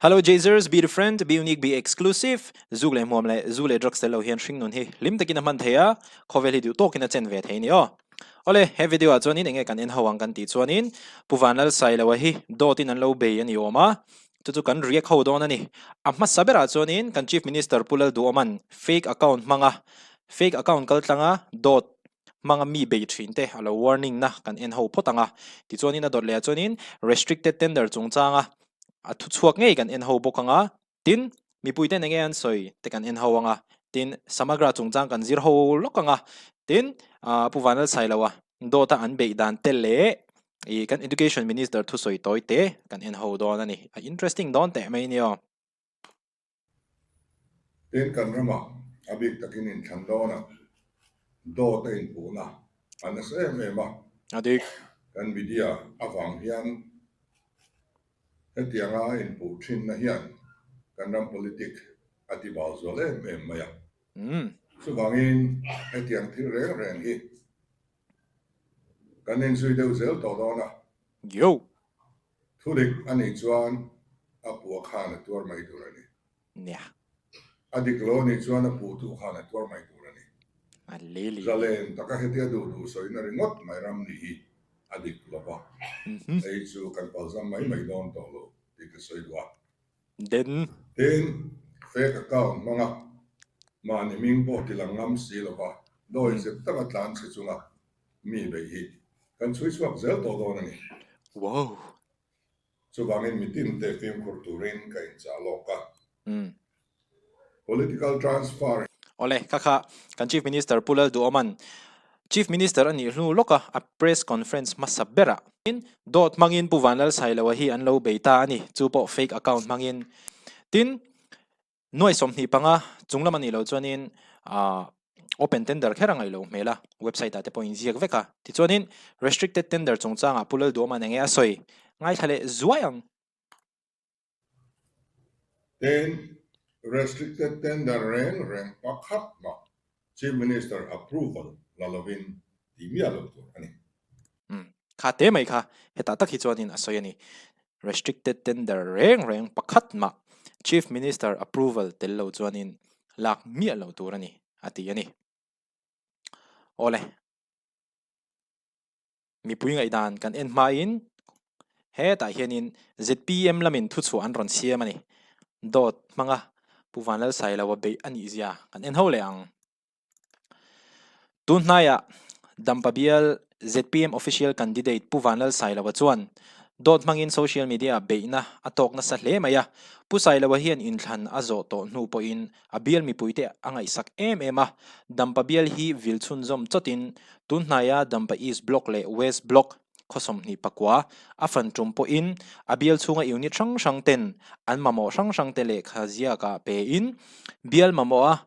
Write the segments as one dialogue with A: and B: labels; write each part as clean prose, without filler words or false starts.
A: Hello Jazers, be different, be unique, be exclusive. Zuk leh hmuam leh zu leh drugs tel lo hian hringnun hi hlim takin a hman thei a, khawvel hi duh tawkin a chen ve thei a ni aw. Awle, he video ah chuanin enge kan en ho ang kan tih chuanin Pu Vanlalsailoa hi dawtin an lo bei a ni awm a, chu chu kan react ho dawn a ni. A hmasa berah chuanin kan Chief Minister Pu Lalduhawman fake account hmanga fake account kal tlanga dawt hmanga mi bei thin te a lo warning na kan en ho phawt ang a. Tichuanin a dawt leh ah chuanin restricted tender chungchanga a thu chhuak ngei kan en ho bawk ang a, tin mipui ten enge an sawi te kan en ho ang a, tin Samagra chungchang kan zir ho lawk ang a, tin Pu Vanlalsailoa dawta an beih dan te leh ih kan Education Minister thusawi tawi te kan en ho dawn a ni. A interesting dawn teh mai nia.
B: Tin kan ramah a bik takin inthlan dawnah dawt a inpuhna a nasa em em a.
A: A dik.
B: Kan media avang hian hetianga a inpuh thinna hian kan ram politic a ti bal zual em em mai a. Chuvangin hetiang thil reng reng hi kan inzui deuh zel tawh dawn a.
A: Yo!
B: Thudik a nih chuan a puh khan a tuar mai tur a ni.
A: Nia.
B: A dik lo a nih chuan a puhtu khan a tuar mai tur a ni.
A: A leli.
B: Zalen taka hetia duh duh sawina ringawt mai ram nih hi a dik lo va. Hei chu kan palzam mai mai dawn tawh lo tih ka sawi duh a.
A: Den.
B: Tin, fake account hmanga mahni hming pawh ti lang ngam si lo va, dawi zep taka tlan chhe chunga Mi beih hi kan chhui chhuak zel tawh dawn a ni.
A: Wow!
B: Chuvangin mitin te fimkhur turin ka inchah lawk a. Political transfer.
A: Awle, kha kha kan Chief Minister Pu Lalduhawman Chief Minister a nih hnu lawka a press conference hmasa berah dawt hmangin Pu Vanlalsailoa hi an lo bei ta a ni, chu pawh fake account hmangin. Tin, Nuai 25 chung lam a nih loh chuanin open tender kher a ngaih loh hmel a, website ah te pawh inziak vek a. Tichuanin restricted tender chungchangah Pu Lalduhawman enge a sawi ngaithla leh zuai ang.
B: Tin, restricted tender reng reng pakhat mah Chief Minister approval la lovin tih miah lo tur a ni.
A: Umm, kha te mai kha hetah tak hi chuanin a sawi a ni. Restricted tender reng reng pakhat mah Chief Minister approval tel lo chuanin lak miah lo tur a ni, a ti a ni. Awle. Mipui ngaihdan kan en hmain hetah hianin zpm lamin thuchhuah an rawn siam a ni. Dawt hmanga Pu Vanlalsailoa beih a nih zia kan en ho leh ang. Tun hnaiah Dampa bial zpm official candidate Pu Vanlalsailoa chuan dawt hmangin social media-ah beihna a tawk nasa hle mai a. Pu Sailoa hian inthlan a zawh tawh hnu pawhin A bial mipuite a ngaihsak em em a, Dampa bial hi vil chhunzawm chawtin tun hnaia Dampa East Block leh West Block khaw 24 a fan tum pawhin a bial chhunga unit hrang hrang ten an mamawh hrang hrang te lehkha ziakah pein bial mamawha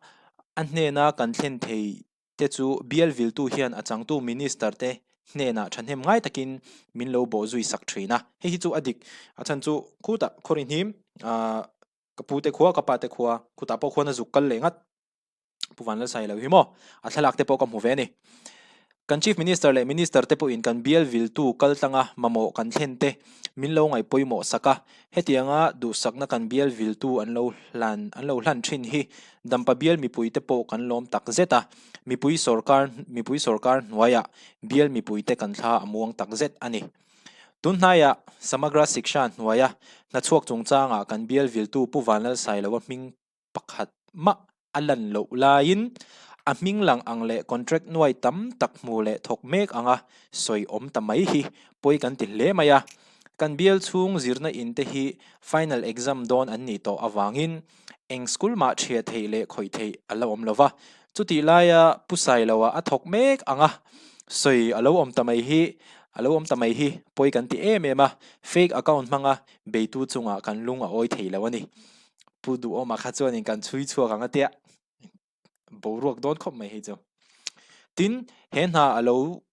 A: a hnena kan thlen thei te chu bial viltu hian a changtu Minister te hnenah thahnem ngai takin min lo bawh zui sak thin a. Hei hi chu a dik a chhan chu khutah khawri hnim ah Ka pu te khua, ka pa te khua, khutah pawh khuan a zuk kal leh ngat. Pu Vanlalsai lo hi maw? A thlalak te pawh ka hmu ve a ni. Kan Chief Minister leh Minister te pawhin kan bial viltu kal tlanga mamawh kan thlen te min lo ngaih pawimawh sak a, hetianga duhsakna kan bial viltu an lo hlan an lo hlan thin hi Dampa bial mipui te pawh kan lawm tak zet a, mipui sawrkar mipui sawrkar hnuaiah bial mipui te kan thla a muang tak zet a ni. Tunhnaiah Samagra Shiksha hnuaia hnachhuak chungchangah kan bial viltu Pu Vanlalsailoa hming pakhat mah a lan loh laiin a hming lang ang leh contract nuai tam tak hmu leh thawk mek anga sawi awm ta mai hi pawi kan ti hle mai a. Kan bial chhung zirna in te hi final exam dawn an nih tawh avangin Eng school mah ṭhia theih leh khawih theih a la awm lo va, chutih laia Pu Sailoa a thawk mek ang a, sawi a lo awm ta mai hi, a lo awm ta mai hi pawi kan ti em em a, fake account hmanga beitu chungah kan lung a awi thei lo a ni. Pu Duhawma kha chuanin kan chhui chhuak ang a tia, boruak dawn khawp mai hei chu. Tin, he hna a lo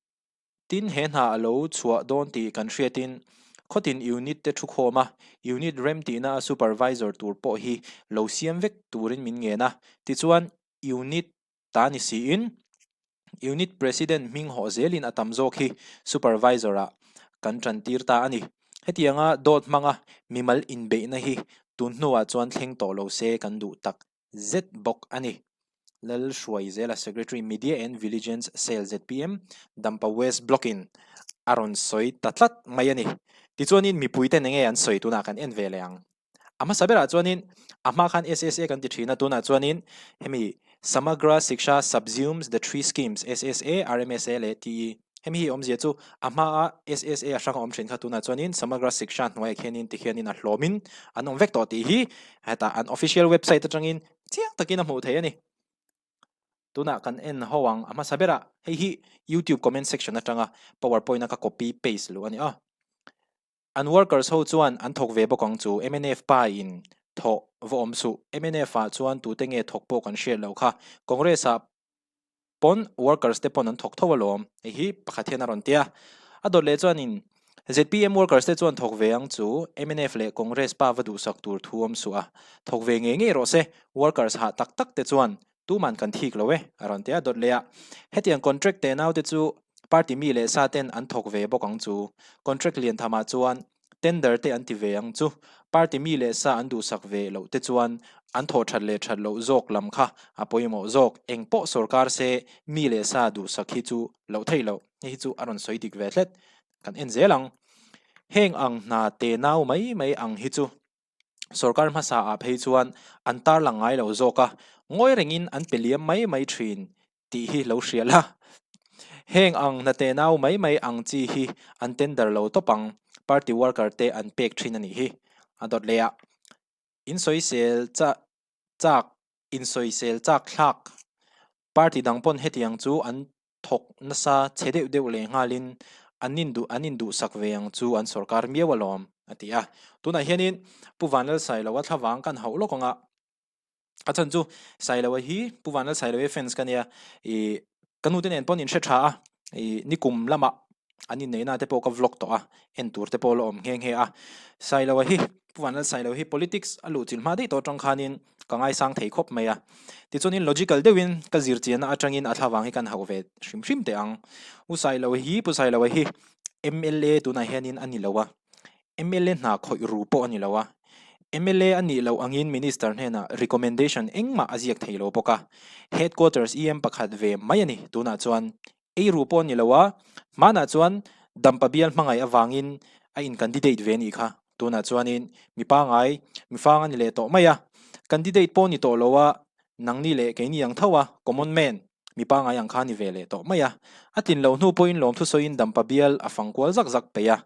A: Tin, he hna a lo chhuah dawn tih kan hriatin khawtin unit te thu khawm a, unit rem tihna a supervisor tur pawh hi lo siam vek turin min ngen a. Tichuan, unit ta ni siin unit president hming hawh zelin a tam zawk hi supervisor ah kan tan tir ta a ni. Hetianga dawt hmanga mimal inbeihna hi Tun hnuah chuan thleng tawh lo se kan duh tak zet bawk a ni. Lalhruaizela Secretary Media and Viligence Cell zpm Dampa West Block in a rawn sawi ta tlat mai a ni. Tichuanin mipuiten enge an sawi tunah kan en ve leh ang. A hmasa berah chuanin a hma khan SSA kan ti thin a, tunah chuanin hemi Samagra Shiksha subsumes the three schemes SSA, RMSA leh TE. Hemi hi awmzia chu a hmaa SSA a hrang a awm thin kha tunah chuanin Samagra Shiksha hnuaiah khianin tikhianin a hlawmin an awm vek tawh tih hi hetah an official website atangin chiang takin a hmuh theih a ni. Tunah kan en ho ang a hmasa berah hei hi YouTube comment section atanga powerpoint a ka copy paste luh a ni a. An workers ho chuan an thawk ve bawk ang chu mnf pa in thawh va awm suh. Mnf ah chuan tute nge thawk pawh kan hriat loh kha. Congress ah pawn workers te pawn an thawk tho alawm. Hei hi pakhat hian a rawn ti a. A dawt leh chuan in zpm workers te chuan thawk ve ang chu mnf leh Congress pa va duhsak tur thu awm suh a. Thawk ve ngei ngei rawh se. Workers hah tak tak te chuan Tuman kan thik lo e, a rawn ti a dawt leh a. Hetiang contract te naute chu party mi leh sa ten an thawk ve bawk ang chu. Contract lian thamah chuan tender te an ti ve ang chu. Party mi leh sa an duhsak ve loh te chuan an thawh that leh that loh zawk lam kha a pawimawh zawk. Eng pawh sawrkar se mi leh sa duhsak hi chu loh theih loh. Hei hi chu a rawn sawi dik ve hlet. Kan en zel ang. Heng ang hna te nau mai mai ang hi chu. Sorkar hmasa ah phei chuan an tarlang ngai lo zawk a, ngawi rengin an pe liam mai mai thin tih hi lo hria la. Heng ang hnate nau mai mai ang chi hi an tender lo tawp ang, party worker te an pek thin a nih hi. A dawt leh a, in sawisel chak insawisel chak thlak party dang pawn hetiang chu an thawk nasa chhe deuh deuh leh nghalin an induh an induhsak ve ang chu an sawrkar miau alawm a ti a. Tunah hianin Pu Vanlalsailoa thlavang kan hauh lawk ang a, a chhan chu Sailoa hi Pu Vanlalsailoa fans ka nia ih ka nute nen pawh an inhre tha a ih nikum lamah an inneihna te pawh ka vlog tawh a, en tur te pawh la awm nghe nghe a. Sailoa hi Pu Vanlalsailoa hi politics a luhchilh hma daih tawh atang khanin ka ngaisang thei khawp mai a. Tichuanin logical deuhin ka zir chianna atangin a thlavang hi kan hauh ve hrim hrim teh ang. U Sailoa hi, Pu Sailoa hi mla tunah hianin a ni lo a, mla hna khawih ru pawh a ni lo a, mla a nih loh angin Minister hnenah recommendation engmah a ziak thei lo bawk a, Headquarters EM pakhat ve mai a ni tunah chuan. Ei ru pawh a ni lo a, hmanah chuan Dampa bial hmangaih avangin a in candidate ve a nih kha. Tunah chuanin mi pangai, mi fang a ni leh tawh mai a. Candidate pawh ni tawh lo a, nangni leh keini ang tho a, common man, mi pangai ang kha a ni ve leh tawh mai a. A tlin loh hnu pawhin lawmthu sawiin Dampa bial a fang kual zak zak peih a.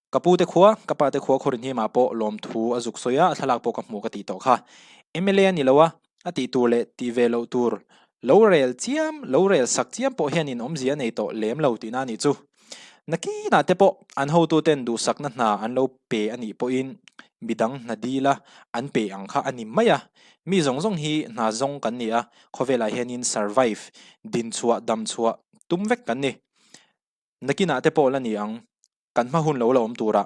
A: Ka pu te khua, ka pa te khua Khawrinhimah pawh lawmthu a zuk sawi a, a thlalak pawh ka hmu ka tih tawh kha. Mla a ni lo a, a tih tur leh tih ve loh tur lo rel chiam, lo rel sak chiam pawh hianin awmzia a nei tawh lem lo tihna a nih chu. Nakinah te pawh an hotuten duhsakna hna an lo pe a nih pawhin midang hna dila an pe ang kha a ni mai a. Mi zawng zawng hi hna zawng kan ni a, khawvelah hianin survive, dinchhuah, damchhuah tum vek kan ni. Nakinah te pawh la ni ang, kan hma hun lo la awm turah.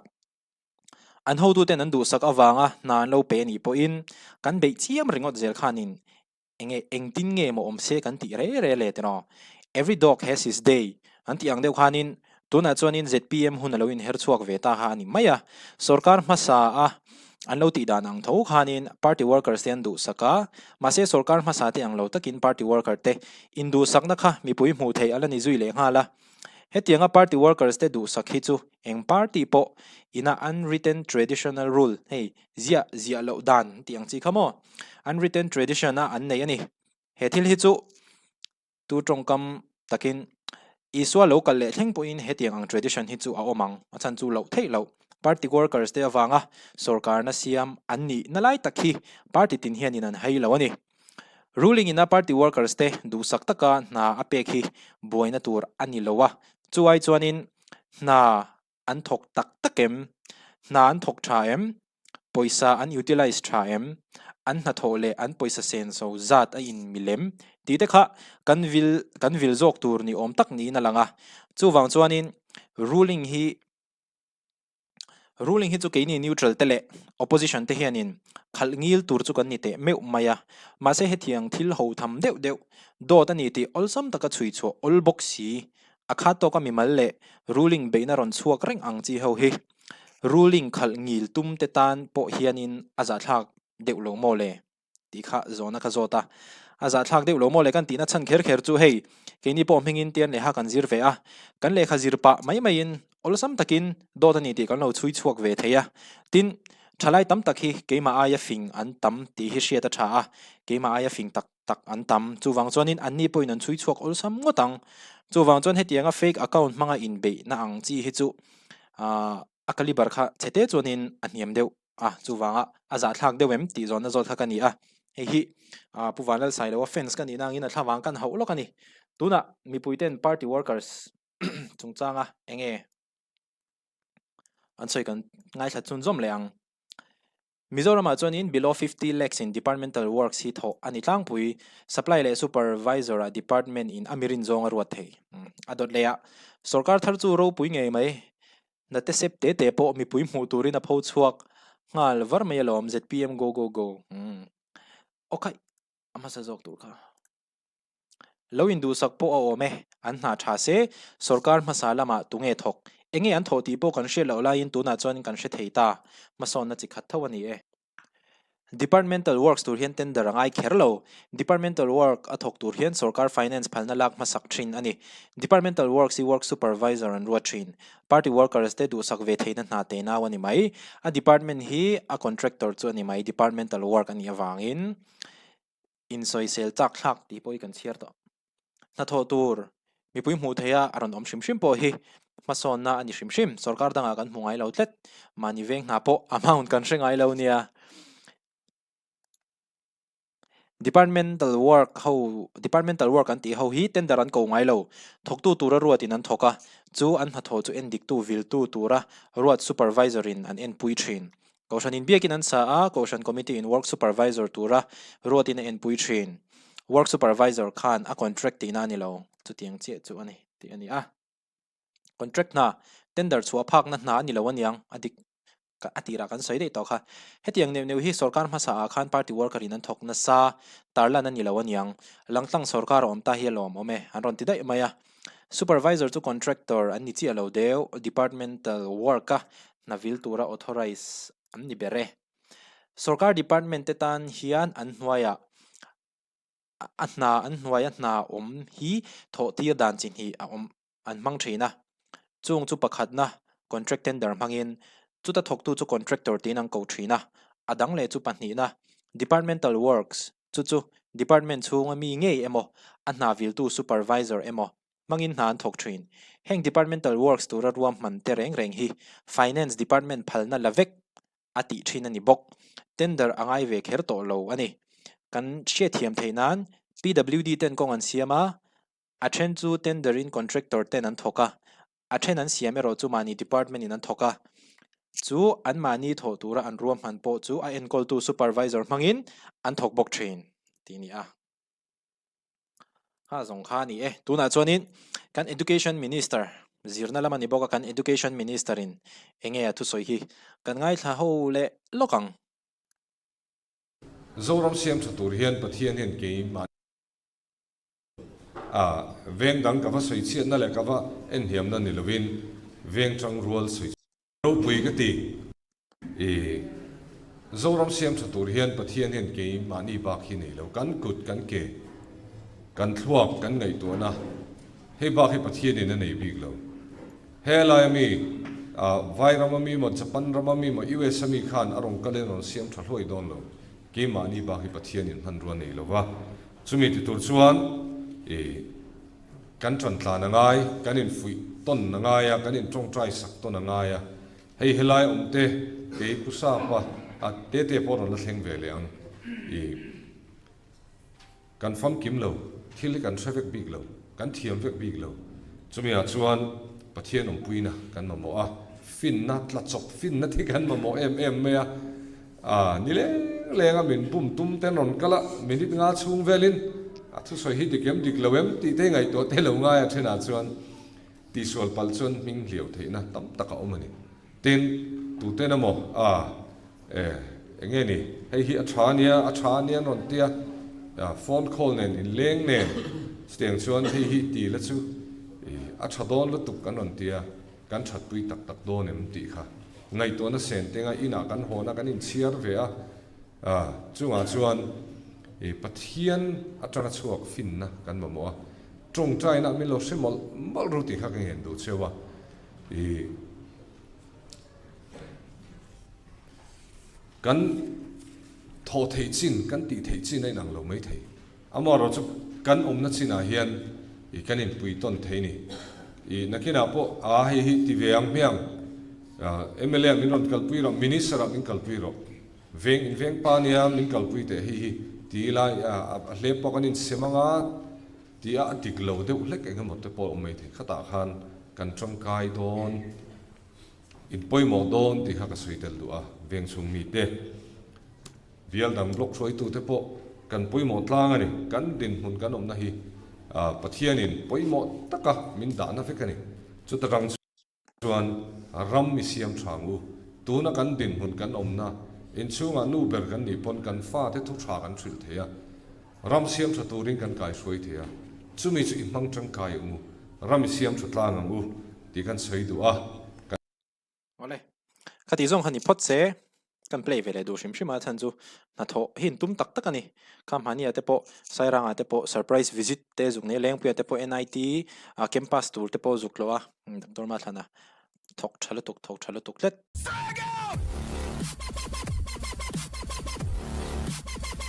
A: An hotuten an duhsak avanga hna an lo pe anih pawhin kan beih chiam ringawt zel khanin enge engtin nge maw awm se kan tih re re le tiraw. Every dog has his day an tih ang deuh khanin tunah chuanin zpm hun a lo inher chhuak ve ta kha a ni mai a. Sorkar hmasa a an lo tih dan ang tho khanin party workers te an duhsak a, mahse sorkar hmasa te ang lo takin party worker te induhsakna kha mipui hmuh theih a la ni zui leh nghal a. Hetianga party workers te duhsak hi chu eng party pawh ina unwritten traditional rule, hei ziah ziah loh dan tih ang chi kha maw, unwritten tradition a an nei a ni. He thil hi chu tu tawngkam takin Isua lo kal leh thleng pawhin hetiang ang tradition hi chu a awm ang, a chhan chu loh theih loh. Party workers te avanga sorkarna siam an nih na lai tak hi party tin hianin an hai lo a ni. Ruling ina party workers te duhsak taka hna a pek hi buaina tur a ni lo a, chu ai chuanin hna an thawk tak tak em? Hna an thawk tha em? Pawisa an utilize tha em? An hnathawh leh an pawisa senso zat a in milem tih te kha kan vil kan vil zawk tur ni awm tak niin a lang a. Chuvang chuanin ruling hi Ruling hi chu keini neutral te leh opposition te hianin khalh ngil tur chu kan ni teh meuh mai a, mahse hetiang thil ho tham deuh deuh dawt a ni tih awlsam taka chhui chhuah awl bawk si, a khat tawka mimal leh ruling beihna rawn chhuak reng ang chi ho hi. Ruling khalh ngil tum te tan pawh hianin a zahthlak deuh lo maw le? tih kha zawhna ka zawt a. A zahthlak deuh lo maw le kan tihna chhan kher kher chu hei keini pawh hmingin tian lehkha kan zir ve a, kan lehkha zir pah mai maiin awlsam takin dawt a ni tih kan lo chhui chhuak ve thei a. Tin, thalai tam tak hi keimah aia fing an tam tih hi hriat a tha a, keimah aia fing tak tak an tam. Chuvang chuanin anni pawhin an chhui chhuak awlsam ngawt ang. Chuvang chuan hetianga fake account hmanga inbeihna ang chi hi chu a caliber kha chhe te chuanin a hniam deuh a, chuvanga a zahthlak deuh em tih zawnna zawt kha ka ni a. Hei hi Pu Vanlalsailoa fans ka nihna angin a thlavang kan hauh lawk a ni. Tunah mipuiten party workers chungchanga enge an sawi kan ngaithla chhunzawm leh ang. Mizoramah chuanin below 50 lakhs in departmental works hi thawh a ni tlangpui. Supply leh supervisor ah department in a mirin zawng a ruat thei. A dawt leh ah sorkar thar chu ropui ngei mai. Na te sep te te pawh mipui hmuh turin a pho chhuak nghal var mai alawm ZPM go go go. Aw khaih a hmasa zawk tur kha. Lo induhsak pawh a awm e, an hna tha se, sorkar hmasa lamah tunge thawk? Enge an thawh tih pawh kan hriat loh laiin tunah chuan kan hre thei ta, hmasawnna chi khat tho a ni e. Departmental works tur hian tender a ngai kher lo. Departmental work a thawk tur hian sorkar finance phalna lak hmasak thin a ni. Departmental works hi work supervisor an ruat thin. Party workers te duhsak ve theihna hna te nau a ni mai. A department hi a contractor chu a ni mai, departmental work a nih avangin. Insawisel chak thlak tih pawh hi kan chhiar tawh. Hnathawh tur mipui hmuh theiha a rawn awm hrim hrim pawh hi hmasawnna a ni hrim hrim. Sorkar dangah kan hmu ngai lo tlat. Mahni veng hna pawh amount kan hre ngai lo nia. Departmental work ho departmental work an tih ho hi tender an ko ngai lo. Thawktu tura ruatin an thawk a, chu an hnathawh chu endiktu viltu tura ruat supervisor in an enpui thin. Kohhran in biakin an sa a, Kohhran Committee in Work Supervisor tura ruatin a enpui thin. Work Supervisor khan a contract tihna a ni lo, chutiang chiah chu a ni tih a ni a. Contract hna, tender chhuah phakna hna a ni lo aniang, a dik a tirah kan sawi daih tawh kha. Hetiang neuh neuh hi sorkar hmasa ah khan party worker in an thawk nasa, tarlan a ni lo aniang. Langtlang sorkar a awm ta hi a lawmawm e, an rawn ti daih mai a. Supervisor chu contractor an ni chiah lo deuh, departmental work a hna vil tura authorise an ni ber e. Sorkar department te tan hian an hnuaiah a hna an hnuaia hna awm hi thawh tir dan chi hnih a awm an hmang thin a. Chung chu pakhatna contract tender hmangin chuta thawktu chu contractor tiin an ko thin a, a dang leh chu pahnihna departmental works chu chu department chhunga mi ngei emaw a hna viltu supervisor emaw hmangin hna an thawk thin. Heng departmental works tura ruahman te reng reng hi Finance Department phalna la vek a tih thin a ni bawk. Tender a ngai ve kher tawh lo a ni. Kan hriatthiam theih nan PWD ten kawng an siam a, a then chu tender in contractor ten an thawk a, a then an siam erawh chu mahni department in an thawk a, chu an mahni thawh tura an ruahman pawh chu a enkawltu supervisor hmangin an thawk bawk thin tih a ni a. Kha zawng kha a ni e. Tunah chuanin kan Education Minister zirna lam a ni bawk a, kan Education Minister in enge a thusawi hi kan ngaithla ho leh lawk ang.
B: Zoram siam tha tur hian Pathian hian keimah a veng dang ka va sawi chhiatna leh ka va enhniamna ni lovin veng tang rual sawi Ropui ka ti. I Zoram siam tha tur hian Pathian hian kei mahni bak hi nei lo. Kan kut, kan ke, kan thluak, kan ngaihtuahna hei bak hi Pathianin a nei bik lo. He laia mi, Vai rama mi maw, Japan rama mi maw, US a mi khan a rawn kalin a rawn siam tha hluai dawn lo. Kei mahni bak hi Pathianin hmanrua nei lo va. Chumi ti tur chuan i. Kan ṭan tlan a ngai, kan infuih tawn a ngai a, kan inṭawngṭai sak tawn a ngai a. Hei helai awm te, kei Pu Sapa a tete pawh rawn la thleng ve leh ang. I kan famkim lo, thil hi kan hre vek bik lo, kan thiam vek bik lo. Chumi ah chuan Pathian awmpuina kan mamawh a, finna tla chawp finna te kan mamawh em em mai a. A ni leng leng a, min bum tum ten rawn kal a, minute nga chhung velin a thusawi hi dik em dik lo em tih te ngaihtuah te lo ngai a thenah chuan tihsual palh chuan hming hliau theihna tam tak a awm a ni. Tin, tuten emaw a e eng nge ni hei hi a tha ania a tha ania an rawn tia phone call nen inleng nen chutiang chuan hei hi ti la chu a tha dawn lutuk an rawn tia kan thatpui tak tak dawn em tih kha. Ngaihtuahna sen tenga inah kan hawn a, kan inchhiar ve a, chungah chuan Pathian atanga chhuak finna kan mamawh a, tawngtaina min lo hre mawlh mawlh ru tih kha ka ngen duh cheu a. Kan thawh theih chin, kan tih theih chin a inang lo mai thei. Amaherawh chu kan awmna chinah hian i kan inpui tawn thei ni. I nakinah pawh a hei hi ti ve ang hmiang, mla ah min rawn kalpui rawh, minister ah min kalpui rawh, veng in veng pa nia min kalpui teh hei hi ti ila a hlep pawh kan insem anga ti a a dik lo deuh hlek eng emaw te pawh a awm mai thei. Khatah khan kan tangkai dawn. In pawimawh dawn tih kha ka sawi tel duh a, veng chhung mite, bial dang block hruaitute pawh kan pawimawh tlang a ni. Kan dinhmun kan awmna hi Pathianin pawimawh taka min dahna vek a ni. Chuta rang chuan ram i siam tha ang u. Tuna kan dinhmun kan awmna inchhungah nu ber kan nih pawn kan fate thu tha kan hrilh thei a, ram siam tha turin kan kaihruai thei a, chumi chu i hmang tangkai ang u, ram i siam tha tlang ang u. Tih kan sawi duh a, kan.
A: Awle, ka tih zawng kha ni phawt se, kan play ve leh duh hrim hrim a, chhan chu hnathawh hi in tum tak tak a ni. Kha hmahnia te pawh Sairanga te pawh surprise visit te zuk nei a, Lengpuia te pawh NIT campus tur te pawh zuk hlawh a, Doctor Mathlana thawk tha lutuk thawk tha lutuk tlat.